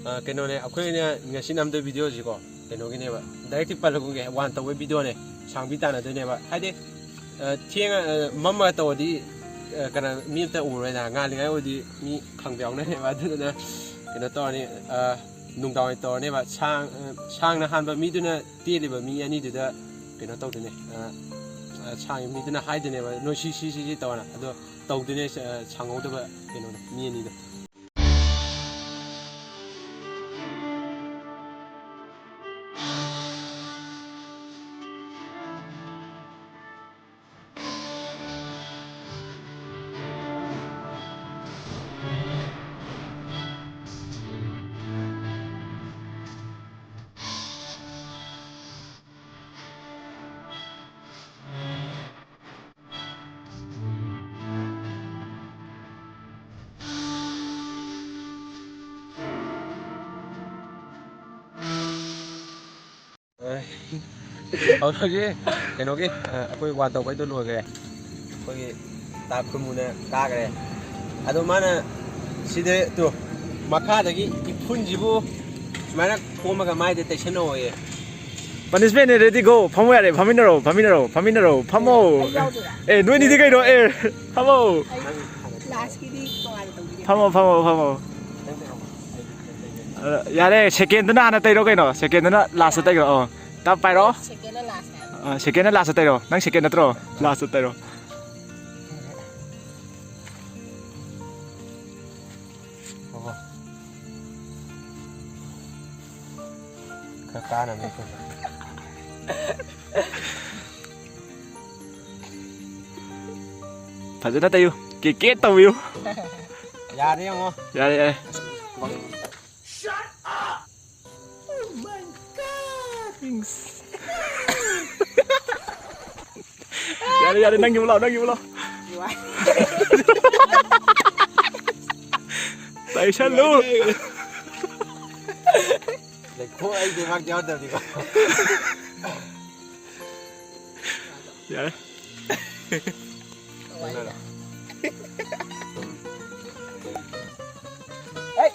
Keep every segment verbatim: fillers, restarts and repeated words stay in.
ꯑ, ꯀꯩꯅꯣꯅꯦ, ꯑꯩꯈꯣꯏꯅ ꯉꯁꯤ ꯅꯝꯗꯣꯏ ꯚꯤꯗꯤꯑꯣꯁꯤꯀꯣ, ꯀꯩꯅꯣꯒꯤꯅꯦꯕ, ꯗꯥꯏꯔꯦꯛꯇꯤ ꯄꯜꯂꯒꯨꯝꯒꯦ, ꯋꯥꯟ ꯇꯧꯕꯩ ꯚꯤꯗꯤꯑꯣꯅꯦ, ꯁꯥꯡꯕꯤ ꯇꯥꯟꯅꯗꯣꯏꯅꯦꯕ꯫ ꯍꯥꯏꯗꯤ, ꯑ, ꯊꯦꯡꯉ-, ꯑ, ꯃꯝꯃꯒ ꯇꯧꯔꯗꯤ, ꯑ, ꯀꯩꯅꯣ, ꯃꯤ ꯑꯝꯇ ꯎꯔꯣꯏꯗ, ꯉꯥꯜꯂꯤꯉꯩ ꯑꯣꯏꯗꯤ ꯃꯤ ꯈꯪꯕ ꯌꯥꯎꯅꯅꯦꯕ꯫ ꯑꯗꯨꯗꯨꯅ ꯀꯩꯅꯣ ꯇꯧꯔꯅꯤ, ꯑ, ꯅꯨꯡꯗꯥꯡ ꯑꯣꯏꯅ ꯇꯧꯔꯅꯦꯕ꯫ ꯁꯥꯡ-, ꯑ, ꯁꯥꯡꯅ ꯍꯥꯟꯕ ꯃꯤꯗꯨꯅ ꯇꯦꯜꯂꯤꯕ ꯃꯤ ꯑꯅꯤꯗꯨꯗ ꯀꯩꯅꯣ ꯇꯧꯗꯣꯏꯅꯦ, ꯑ, ꯑ, ꯁꯥꯡꯕ ꯃꯤꯗꯨꯅ ꯍꯥꯏꯗꯣꯏꯅꯦꯕ, "ꯅꯣꯏ ꯁꯤ, ꯁꯤ, ꯁꯤ, ꯁꯤ ꯇꯧꯑꯣꯅ"꯫ ꯑꯗꯣ ꯇꯧꯗꯣꯏꯅꯦ, ꯑ, ꯁꯥꯡꯍꯧꯗꯕ ꯀꯩꯅꯣꯗꯣ, ꯃꯤ ꯑꯅꯤꯗꯣ꯫ ꯍꯧꯖꯤꯛ ꯀꯩꯅꯣꯒꯤ, ꯑ, ꯑꯩꯈꯣꯏ ꯋꯥꯟ ꯇꯧꯕꯩꯗꯣ ꯂꯣꯏꯈ꯭ꯔꯦ꯫ ꯑꯩꯈꯣꯏꯒꯤ ꯇꯥ ꯈꯨꯔꯃꯨꯅ ꯀꯥꯈ꯭ꯔꯦ꯫ ꯑꯗꯣ ꯃꯥꯅ ꯁꯤꯗ ꯇꯨ ꯃꯈꯥꯗꯒꯤ ꯏꯐꯨꯟꯁꯤꯕꯨ ꯁꯨꯃꯥꯏꯅ ꯈꯣꯝꯃꯒ ꯃꯥꯏꯗ ꯇꯩꯁꯟꯅꯧꯑꯣꯌꯦ꯫ Punishment ꯅꯦ, ready, go꯫ ꯐꯝꯃꯣ ꯌꯥꯔꯦ, ꯐꯝꯃꯤꯟꯅꯔꯣ, ꯐꯝꯃꯤꯟꯅꯔꯣ, ꯐꯝꯃꯤꯟꯅꯔꯣ, ꯐꯝꯃꯣ꯫ ꯑꯩ ꯌꯥꯎꯗꯣꯏꯔꯥ? ꯑꯦ, ꯅꯣꯏꯅꯤꯗꯤ ꯀꯩꯅꯣ? ꯑꯦ, ꯐꯝꯃꯣ꯫ ꯂꯥꯁꯀꯤꯗꯤ ꯇꯣꯉꯥꯟꯅ ꯇꯧꯕꯤꯒꯦ꯫ ꯐꯝꯃꯣ, ꯐꯝꯃꯣ, ꯐꯝꯃꯣ꯫ ꯑ, ꯌꯥꯔꯦ, ꯁꯦꯀꯦꯟꯗꯨꯅ ꯍꯥꯟꯅ ꯇꯩꯔꯣ ꯀꯩꯅꯣ, ꯁꯦꯀꯦꯟꯗꯨꯅ ꯂꯥꯁꯇ ꯇꯩꯔꯣ꯫ ꯑꯣ, ꯇꯞ ꯄꯥꯏꯔꯣ꯫ ꯁꯦꯀꯦꯟꯅ ꯂꯥꯁꯅꯦ ꯍꯥꯏꯕ꯫ ꯑ, ꯁꯦꯀꯦꯟꯅ ꯂꯥꯁꯇ ꯇꯩꯔꯣ, ꯅꯪ ꯁꯦꯀꯦꯟ ꯅꯠꯇ꯭ꯔꯣ? ꯂꯥꯁꯇ ꯇꯩꯔꯣ꯫ ꯉꯥꯏꯈꯣ꯫ ꯈꯔ ꯀꯥꯅꯕ ꯉꯥꯏꯈꯣ꯫ ꯐꯖꯅ ꯇꯩꯌꯨ, ꯀꯦ ꯀꯦ ꯇꯧꯕꯤꯌꯨ꯫ ꯌꯥꯔꯦ ꯌꯦꯡꯉꯣ꯫ ꯌꯥꯔꯦ, ꯌꯥꯔꯦ꯫ Shut up! Oh my God! ꯌꯥꯔꯦ, ꯌꯥꯔꯦ, ꯅꯪꯒꯤ ꯑꯃꯨꯛ ꯂꯥꯎ, ꯅꯪꯒꯤ ꯑꯃꯨꯛ ꯂꯥꯎ꯫ ꯇꯩꯁꯜꯂꯨ꯫ ꯂꯩꯈꯣ, ꯑꯩ ꯂꯩꯕꯥꯛ ꯌꯥꯎꯗꯕꯅꯤꯀꯣ꯫ ꯌꯥꯔꯦ꯫ ꯅꯪꯅꯔꯣ? ꯑꯩ꯫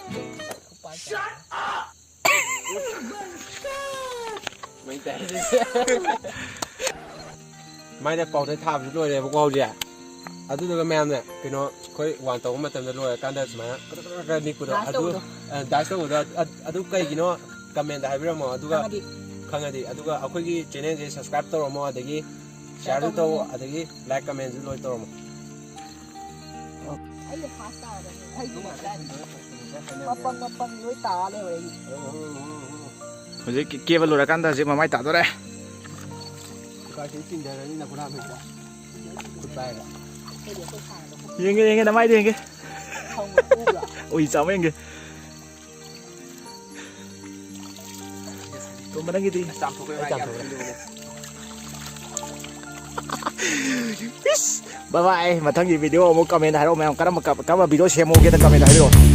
ꯃꯥꯏꯅ ꯄꯥꯎꯗꯔ ꯊꯥꯕꯁꯨ ꯂꯣꯏꯔꯦꯕꯀꯣ ꯍꯧꯖꯤꯛ꯫ ꯑꯗꯨꯗꯨꯒ ꯃꯌꯥꯝꯅ ꯀꯩꯅꯣ ꯑꯩꯈꯣꯏ ꯋꯥꯟ ꯇꯧꯕ ꯃꯇꯝꯗ ꯂꯣꯏꯔꯀꯥꯟꯗ ꯁꯨꯃꯥꯏꯅ ꯀꯔ ꯀꯔ ꯀꯔ ꯅꯤꯛꯄꯗꯣ, dance ꯑꯗꯨ ꯇꯧꯕꯗꯣ꯫ ꯑ, dance ꯇꯧꯕꯗꯣ ꯑ-, ꯑꯗꯨ ꯀꯩꯒꯤꯅꯣ comment ꯍꯥꯏꯕꯤꯔꯝꯃꯣ꯫ ꯑꯗꯨꯒ ꯈꯪꯉꯗꯤ꯫ ꯈꯪꯉꯗꯤ, ꯑꯗꯨꯒ ꯑꯩꯈꯣꯏꯒꯤ channelꯁꯦ subscribe ꯇꯧꯔꯝꯃꯣ, ꯑꯗꯒꯤ share ꯁꯨ ꯇꯧ, ꯇꯧꯕꯤꯌꯨ꯫ ꯑꯗꯒꯤ like commentꯁꯨ ꯂꯣꯏ ꯇꯧꯔꯝꯃꯣ꯫ ꯑꯩꯅ first ꯇꯥꯔꯕꯅꯦ꯫ ꯑꯩꯒꯤ ꯃꯄꯪ ꯃꯄꯪ ꯂꯣꯏ ꯇꯥ ꯂꯩꯍꯧꯔꯦ ꯑꯩꯒꯤ꯫ ꯍꯧꯖꯤꯛ ꯀꯦꯕ ꯂꯣꯏꯔꯀꯥꯟꯗ ꯍꯧꯖꯤꯛ ꯃꯃꯥꯏ ꯇꯥꯗꯣꯔꯦ꯫ ꯈꯨꯠꯄꯥꯏꯁꯤ ꯆꯤꯡꯊꯔꯅꯤ ꯅꯈꯨꯠ ꯍꯥꯝꯃꯤꯗ꯫ ꯈꯨꯠꯄꯥꯏꯒ꯫ ꯌꯦꯡꯒꯦ, ꯌꯦꯡꯒꯦ, ꯅꯃꯥꯏꯗ ꯌꯦꯡꯒꯦ꯫ ꯎꯏ ꯆꯥꯕ ꯌꯦꯡꯒꯦ꯫ ꯇꯣꯝꯕ, ꯅꯪꯒꯤꯗꯤ? ꯆꯥꯝꯊꯣꯛꯈ꯭ꯔꯦ, ꯑꯩ ꯆꯥꯝꯊꯣꯛꯈ꯭ꯔꯦ꯫ ꯏꯁ! Bye bye꯫ ꯃꯊꯪꯒꯤ video ꯑꯃꯨꯛ comment ꯍꯥꯏꯔꯛꯑꯣ ꯃꯌꯥꯝ꯫ ꯀꯔꯝꯕ, ꯀꯔꯝꯕ video ꯁꯦꯝꯃꯨꯒꯦꯅ comment ꯍꯥꯏꯕꯤꯔꯛꯑꯣ꯫